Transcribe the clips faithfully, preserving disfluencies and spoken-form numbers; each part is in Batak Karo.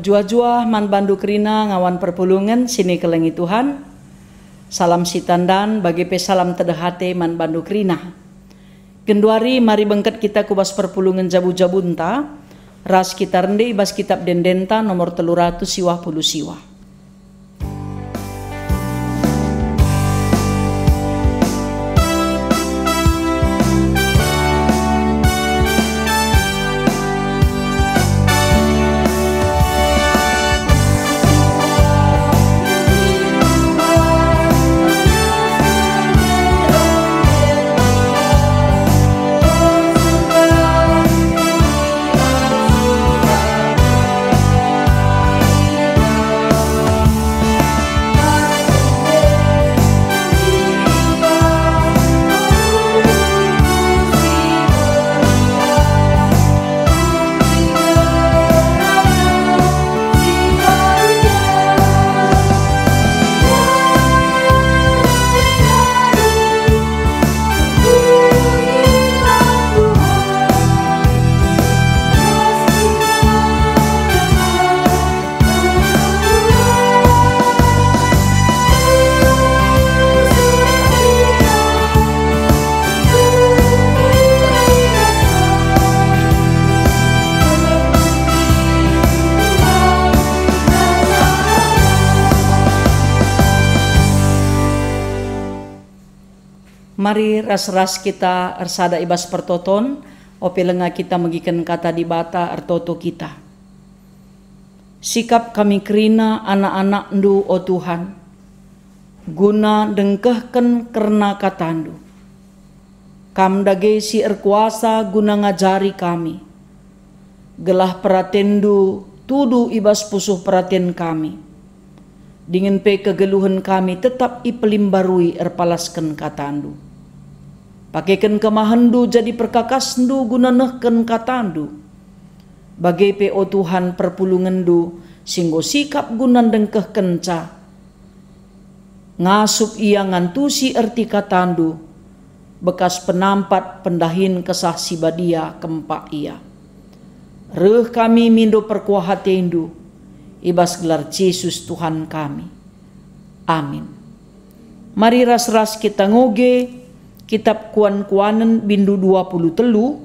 Juah-juah man bandu kerina ngawan perpulungen si nikelengi Tuhan. Salam sitandan, bage pe salam tedeh ate man bandu kerina. Genduari mari bengket kita ku bas perpulungen jabu-jabunta, ras kita rende i bas Kitap Ende-Endenta nomor telu ratus siwah puluh siwah. Mari ras-ras kita ersada i bas pertoton, ope langa kita megiken Kata Dibata ertoto kita. Sikap kami kerina anak-anakNdu, o Tuhan, guna ndengkehken kerna KataNdu. Kam dage si erkuasa guna ngajari kami, gelah peratenNdu tudu i bas pusuh peraten kami, dingen pe kegeluhen kami tetap ipelimbarui erpalasken KataNdu. Pakeken kemahenNdu jadi perkakasNdu guna nehken KataNdu. Bage pe, o Tuhan, perpulungenNdu si enggo sikap guna ndengkehkenca, ngasup ia ngantusi erti KataNdu, bekas penampat pendahin Kesah Si Badia kempak ia. Reh kami mindo perkuah ateNdu, i bas gelar Jesus Tuhan kami. Amin. Mari ras-ras kita ngoge Kitap Kuan-kuanen, bindu dua puluh telu,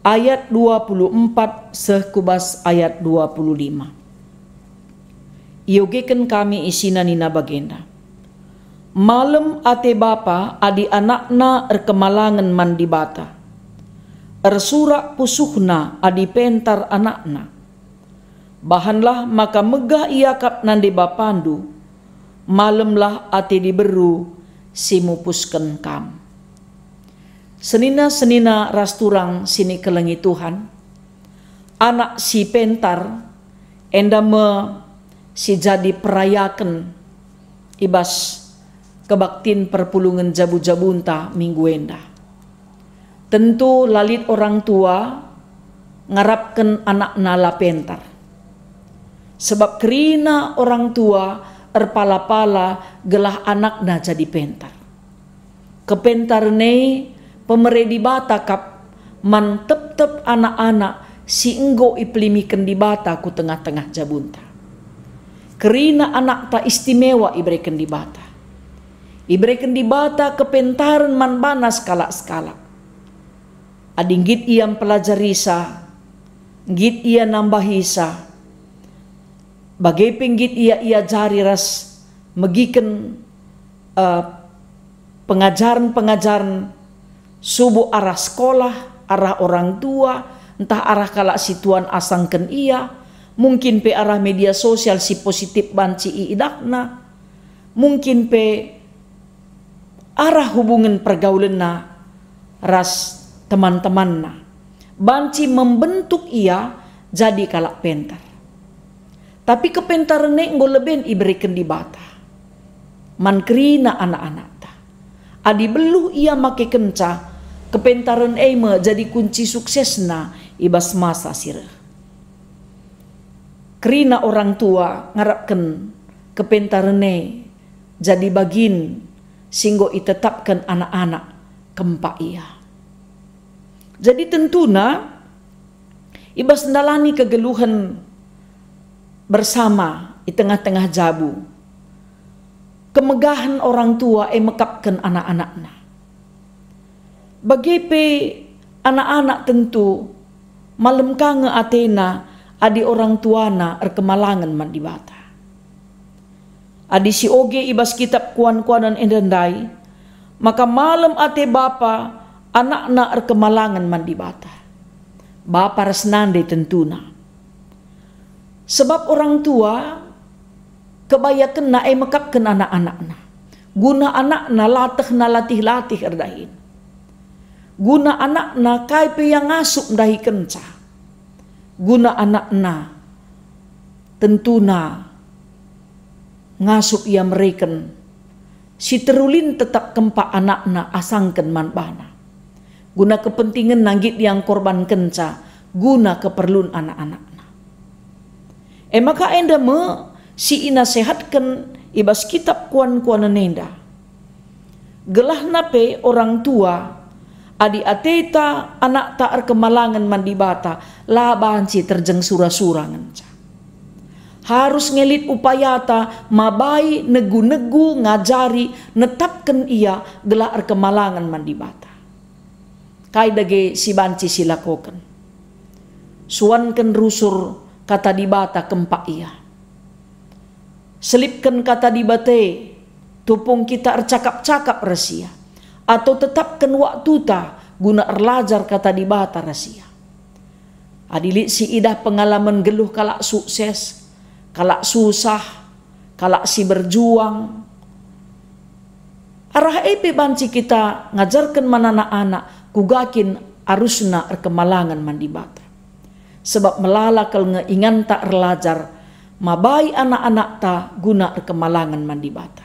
ayat dua puluh empat seh ku bas ayat dua puluh lima. Iogeken kami isina nina bagenda, "Malem ate bapa adi anakna erkemalangen man Dibata. Ersurak pusuhna adi pentar anakna. Bahanlah maka megah iakap nande bapandu, malemlah ate diberu si mupusken kam." Senina-senina ras turang si nikelengi Tuhan, anak si pentar enda me si jadi perayaken i bas kebaktin perpulungen jabu-jabunta minggu enda. Tentu la lit orang tua ngarapken anakna la pentar, sebab kerina orang tua erpala-pala gelah anakna jadi pentar. Kepentaren e pemere Dibata kap man tep-tep anak-anak si enggo ipelimiken Dibata ku tengah-tengah jabunta. Kerina anakta istimewa ibereken Dibata. Ibereken Dibata kepentaren man bana sekalak-sekalak. Adi nggit ia mpelajarisa, nggit ia nambahisa, bage pe nggit ia iajari ras megiken, eh, pengajaren-pengajaren subuk arah sekolah, arah orang tua, ntah arah kalak si tuan asangken ia, mungkin pe arah media sosial si positif banci iidahna, mungkin pe arah hubungen pergaulenna ras teman-temanna, banci membentuk ia jadi kalak pentar. Tapi kepentaren e enggo leben ibereken Dibata man kerina anak-anakta. Adi beluh ia makekenca, kepentaren e me jadi kunci suksesna i bas masa si reh. Kerina orang tua ngarapken kepentaren e jadi bagin si enggo itetapken anak-anak kempak ia. Jadi tentuna, i bas ndalani kegeluhen bersama i tengah-tengah jabu. Kemegahen orang tua e mekapken anak-anakna. Bage pe anak-anak tentu malem ka nge atena adi orang tuana erkemalangen man Dibata. Adi sioge i bas kitap kuan-kuanen enda ndai, maka malem ate bapa anakna erkemalangen man Dibata. Bapa ras nande tentuna. Sebab orang tua kebayakenna e mekapken anak-anakna, guna anakna latehna latih-latih erdahin, guna anakna kai pe ia ngasup ndahikenca, guna anakna tentuna ngasup ia mereken si terulin tetap kempak anakna asangken man bana, guna kepentingenna nggit ia ngkorbankenca guna keperlun anak-anakna. E maka enda me si inasehatken i bas kitap kuan-kuanen enda. Gelahna pe orang tua, adi ateta anakta erkemalangen man Dibata, la banci terjeng sura-sura ngenca. Harus nge lit upayata mabai negu-negu ngajari netapken ia gelah erkemalangen man Dibata. Kai dage si banci silakoken? Suanken rusur Kata Dibata kempak ia. Selipken Kata Dibata e, tupung kita ercakap-cakap ras ia, atau tetapken waktuta guna erlajar Kata Dibata ras ia. Adi lit si idah pengalamen geluh kalak sukses, kalak susah, kalak si berjuang, arah e pe banci kita ngajarken man anak-anak kuga kin arusna erkemalangen man Dibata. Sebab melala kal nge inganta erlajar mabai anak-anakta guna erkemalangen man Dibata.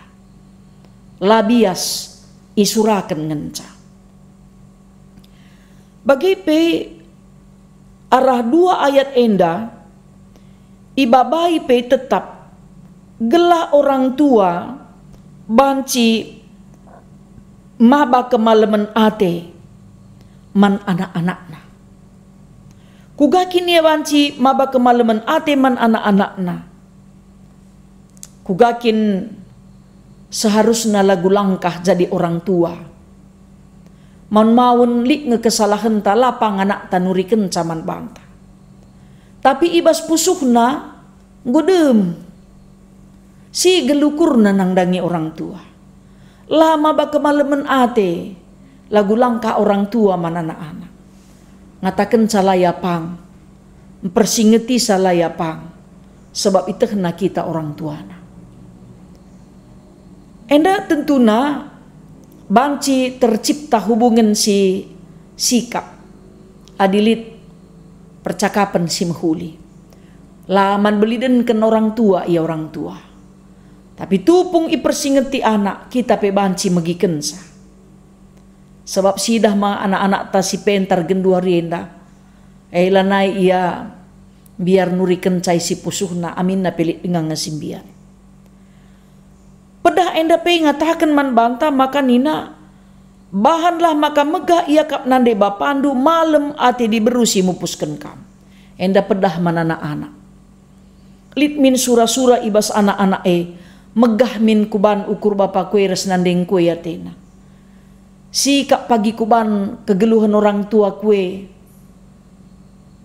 La bias isuraken ngenca. Bage pe arah dua ayat enda ibabai pe tetap gelah orang tua banci maba kemalemen ate man anak-anakna. Kuga kin ia banci maba kemalemen ate man anak-anakna? Kuga kin seharusna lagu langkah jadi orang tua? Maun-maun lit nge kesalahenta, la pang anakta nurikenca man banta. Tapi i bas pusuhna enggo dem. Si gel ukurna nandangi orang tua. La maba kemalemen ate lagu langkah orang tua man anak-anak. Ngatakenca la ia pang, mpersingetisa la ia pang, sebab itehna kita orang tuana. Enda tentuna banci tercipta hubungen si sikap, adi lit percakapen si mehuli. La man belidenken orang tua ia orang tua. Tapi tupung ipersingeti anak, kita pe banci megikenca. Sebab sidah ma anak-anakta si pentar genduari enda, e lanai ia mbiar nurikenca isi pusuhna, aminna pe lit denga nge si mbiar. Pedah enda pe ngataken man banta maka nina, "Bahanlah maka megah iakap nande bapandu malem ate diberu si mupusken kam." Enda pedah man anak-anak. Lit min sura-sura i bas anak-anak e, "Megah min kuban ukur bapangku e ras nandengku e," atena. "Sikap pagi kuban kegeluhen orang tuaku e.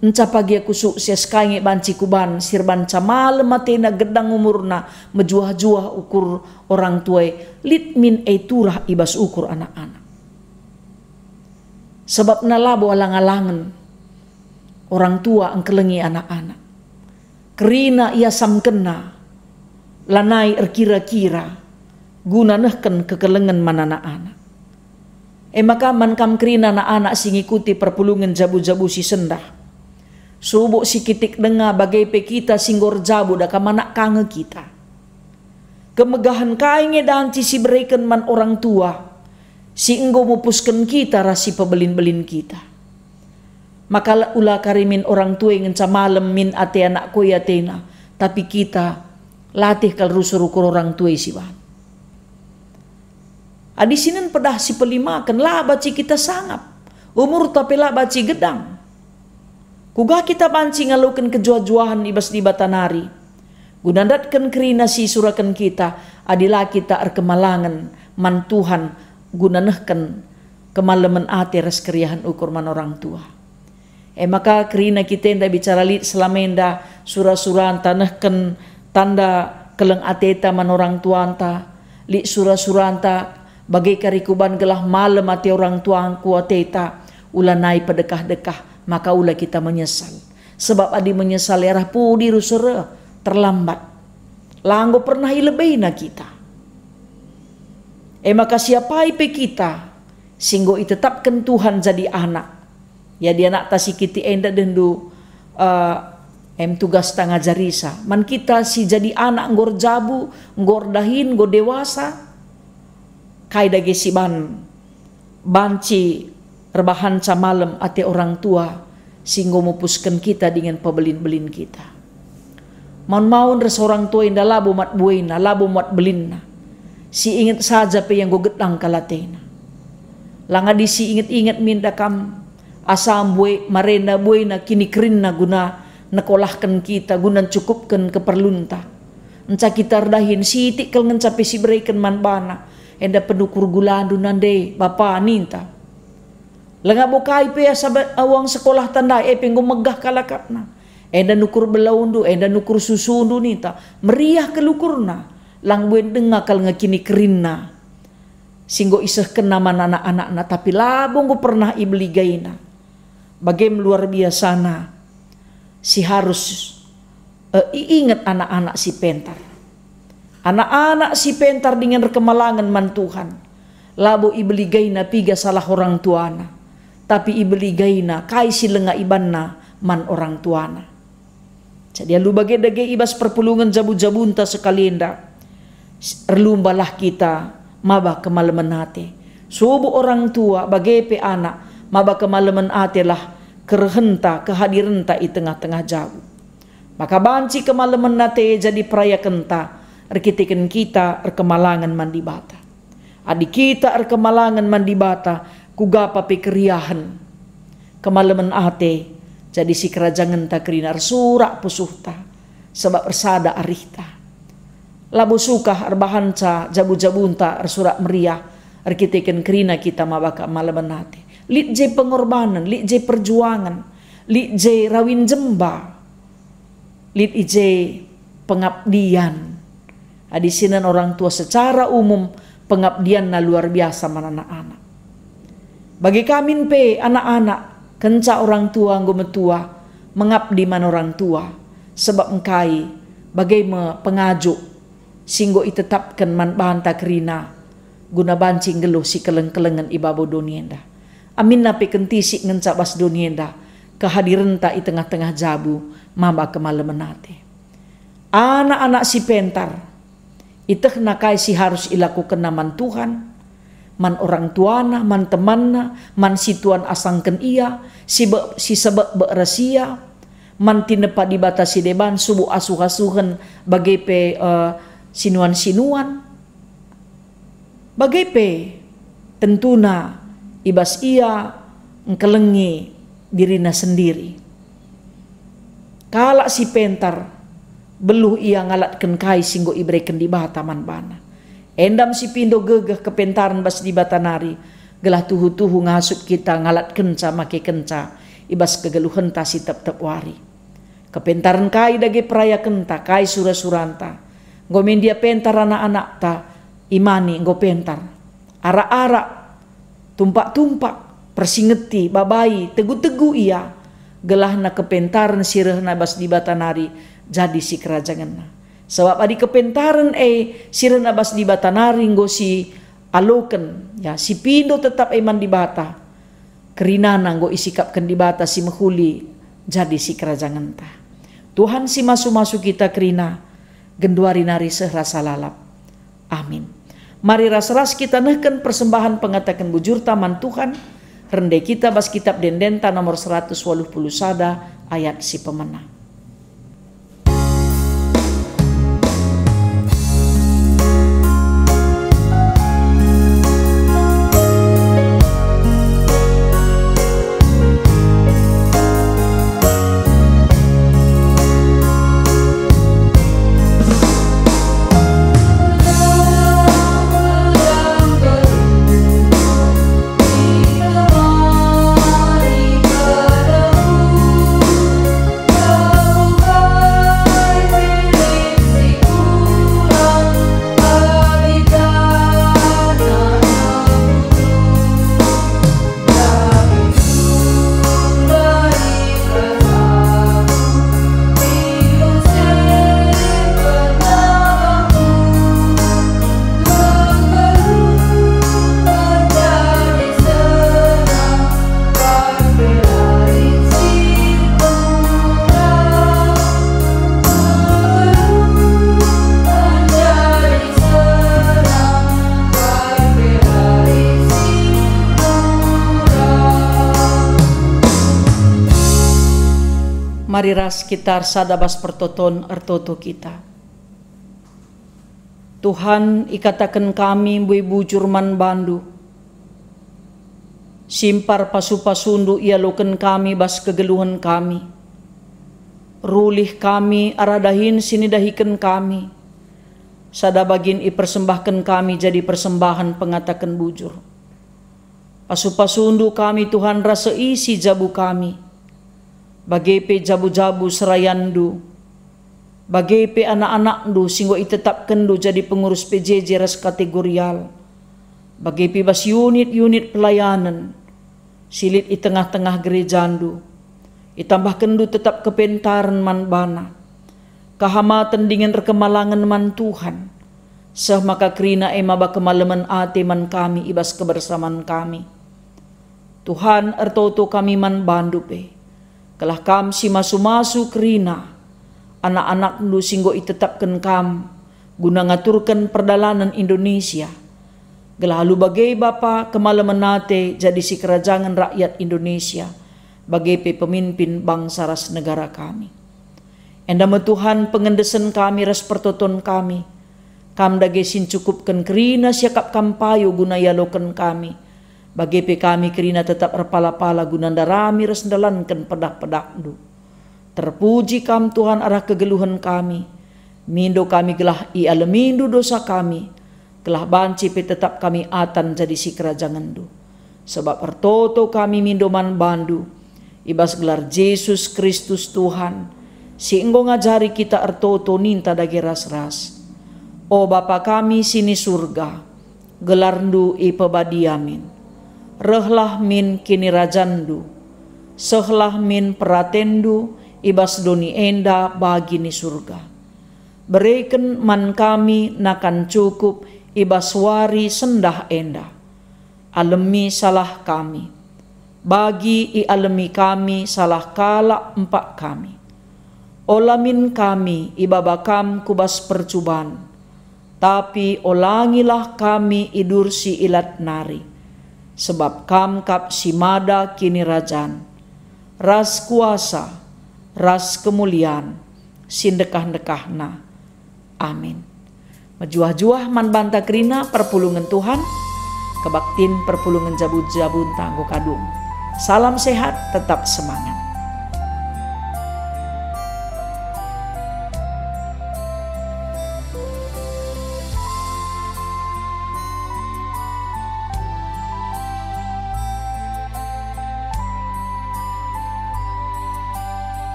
Enca pagi aku sukses, kai nge banci kuban si erbanca malem atena, gedang umurna, mejuah-juah ukur orang tua e." Lit min e turah i bas ukur anak-anak. Sebabna labo alang-alangen orang tua engkelengi anak-anak. Kerina iasamkenna, lanai erkira-kira, guna nehken kekelengen man anak-anak. E maka man kam kerina anak-anak si ngikuti perpulungen jabu-jabu si sendah. Subuk si kitik denga bage pe kita si enggo erjabu, da kam anak ka nge kita. Kemegahen kai nge danci si bereken man orang tua si enggo mupusken kita ras si pebelin-belin kita. Maka la, ula kari min orang tua e ngenca malem min ate anakku e atena, tapi kita latih kal rusur ukur orang tua e si ban. Adi sinen pedah si pelimaken, la banci kita sangap, umurta pe la banci gedang. Kuga kita banci ngaloken kejuah-juahen i bas Dibata nari? Guna ndatken kerina si isuraken kita, adi la kita erkemalangen man Tuhan guna nehken kemalemen ate ras keriahen ukur man orang tua. E maka kerina kita enda bicara lit selama enda sura-suranta nehken tanda keleng ateta man orang tuanta, lit sura-suranta bage kari kuban gelah malem ate orang tuangku ateta, ulanai pedekah-dekah, maka ula kita menyesal. Sebab adi menyesal arah pudi rusur terlambat. La enggo pernah ilebeina kita. E maka siapai pe kita si enggo itetapken Tuhan jadi anak, ya, dia anakta si kitik enda dehndu, eh, em tugasta ngajarisa. Man kita si jadi anak enggo erjabu, enggo erdahin, enggo dewasa, kai dage si ban, banci erbahanca malem ate orang tua si enggo mupusken kita dingen pebelin-belin kita. Maun-maun ras orang tua enda labo mat buena, labo mat belinna. Si inget saja pe ia enggo gedang kal atena. Lang adi si inget-inget min da kam, asa mbue marenda buena kinikerinna guna nekolahken kita, guna ncukupken keperlunta. Enca kita erdahin, sitik kal ngenca pe si ibereken man bana, enda penukur gulandu nande, bapa, ninta. Langa bo kai pe asa ba-, uang sekolahta ndai, e pe enggo megah kal akapna. Enda nukur belaundu, enda nukur susundu ninta. Meriah kal ukurna, lang buen denga kal nge kinikerinna si enggo isehkenna man anak-anakna, tapi labo enggo pernah ibeligaina. Bage me luar biasana si harus, eh, iinget anak-anak si pentar. Anak-anak si pentar dingen erkemalangen man Tuhan, labo ibeligaina piga salah orang tuana, tapi ibeligaina kai si langa ibanna man orang tuana. Jadi alu bage dage i bas perpulungen jabu-jabunta sekali enda, s-, erlumbalah kita maba kemalemen ate. Subuk orang tua, bage pe anak, maba kemalemen atelah kerehenta, kehadirenta i tengah-tengah jabu. Maka banci kemalemen ate jadi perayakenta erkiteken kita erkemalangen man Dibata. Adi kita erkemalangen man Dibata, kuga pe keriahen, kemalemen ate, jadi sikerajangenta kerina ersurak pusuhta, sabap ersada arihta. Labo sukah erbahanca jabu-jabunta ersurak meriah, erkiteken kerina kita maba kemalemen ate. Lit je pengorbanen, lit je perjuangen, lit je rawin jemba. Lit i je pengabdian. Adi sinen orang tua secara umum pengabdianna luar biasa man anak-anak. Bage ka min pe anak-anak, kenca orang tua enggo metua, mengabdi man orang tua, sebab engkai bage me pengajuk si enggo itetapken man banta kerina guna banci nggeluh sikeleng-kelengen i babo doni enda. Aminna pe kentisik ngenca bas doni enda, kehadirenta i tengah-tengah jabu maba kemalemen ate. Anak-anak si pentar, itehna kai si harus ilakukenna man Tuhan, man orang tuana, man temanna, man si tuan asangken ia, si be-, si sebekbek ras ia, man tinepa Dibata si deban subuk asuh-asuhen bage pe, eh, sinuan-sinuan. Bage pe, tentuna i bas ia ngkelengi dirina sendiri. Kalak si pentar, beluh ia ngalatken kai si enggo ibereken Dibata man bana. Enda me si pindo gegeh kepentaren bas Dibata nari, gelah tuhu-tuhu ngasup kita ngalatkenca makekenca i bas kegeluhenta si tep-tep wari. Kepentaren kai dage perayakenta, kai sura-suranta. Enggo me ndia pentar anak-anakta, imani enggo pentar. Arak-arak, tumpak-tumpak, persingeti, babai, tegu-tegu ia, gelahna kepentaren si rehna bas Dibata nari jadi sikerajangenna. Sabap adi kepentaren e si rehna bas Dibata nari enggo si aloken, ya, si pindo tetap e man Dibata, kerinana enggo isikapken Dibata si mehuli jadi sikerajangenta. Tuhan si masu-masu kita kerina, genduari nari seh rasa lalap. Amin. Mari ras-ras kita nehken persembahan pengataken bujurta man Tuhan, rende kita bas Kitab Ende-Endenta nomor seratus waluh puluh sada ayat si pemena. Mari ras kita ersada bas pertoton ertoto kita. Tuhan, ikataken kami mbue bujur man bandu. Simpar pasu-pasundu ialoken kami bas kegeluhen kami. Rulih kami arah dahin si nidahiken kami. Sada bagin ipersembahken kami jadi persembahen pengataken bujur. Pasu-pasundu kami, Tuhan, rasa isi jabu kami, bage pe jabu-jabu serayandu, bage pe anak-anakndu si enggo itetapkenndu jadi pengurus P J J ras kategorial, bage pe bas unit-unit pelayanen si lit i tengah-tengah gerejandu. Itambahkenndu tetap kepentaren man bana, kehamaten dingen erkemalangen man Tuhan, seh maka kerina e maba kemalemen ate man kami i bas kebersaman kami. Tuhan, ertoto kami man bandu pe, gelah kam si masu-masu kerina anak-anakndu si enggo itetapken kam guna ngaturken perdalanen Indonesia, gelah alu bage Bapa kemalemen ate jadi sikerajangen rakyat Indonesia, bage pe pemimpin bangsa ras negara kami. Enda me Tuhan pengendesen kami ras pertoton kami. Kam dage si ncukupken kerina siakap kam payo guna ialoken kami, bage pe kami kerina tetap erpala-pala guna ndarami ras ndalanken pedah-pedahNdu. Terpuji Kam, Tuhan, arah kegeluhen kami. Mindo kami gelah ialemindu dosa kami, gelah banci pe tetap kami atan jadi sikerajangenNdu. Sabap ertoto kami mindo man bandu, i bas gelar Jesus Kristus Tuhan, si enggo ngajari kita ertoto ninta dage ras-ras. O Bapa kami si ni Surga, gelarNdu ipebadia min. Rehlah min kinirajanNdu. Sehlah min peratenNdu i bas doni enda bagi ni Surga. Bereken man kami nakan cukup i bas wari sendah enda. Alemi salah kami, bagi ialemi kami salah kalak empak kami. Ola min kami ibaba Kam ku bas percuban, tapi olangilah kami idursi ilat nari, sebab Kam kap si mada kinirajan, ras kuasa, ras kemulian, si ndekah-ndekahna. Amin. Mejuah-juah man banta kerina perpulungen Tuhan, kebaktin perpulungen jabu-jabunta enggo kadung. Salam sehat, tetap semangat.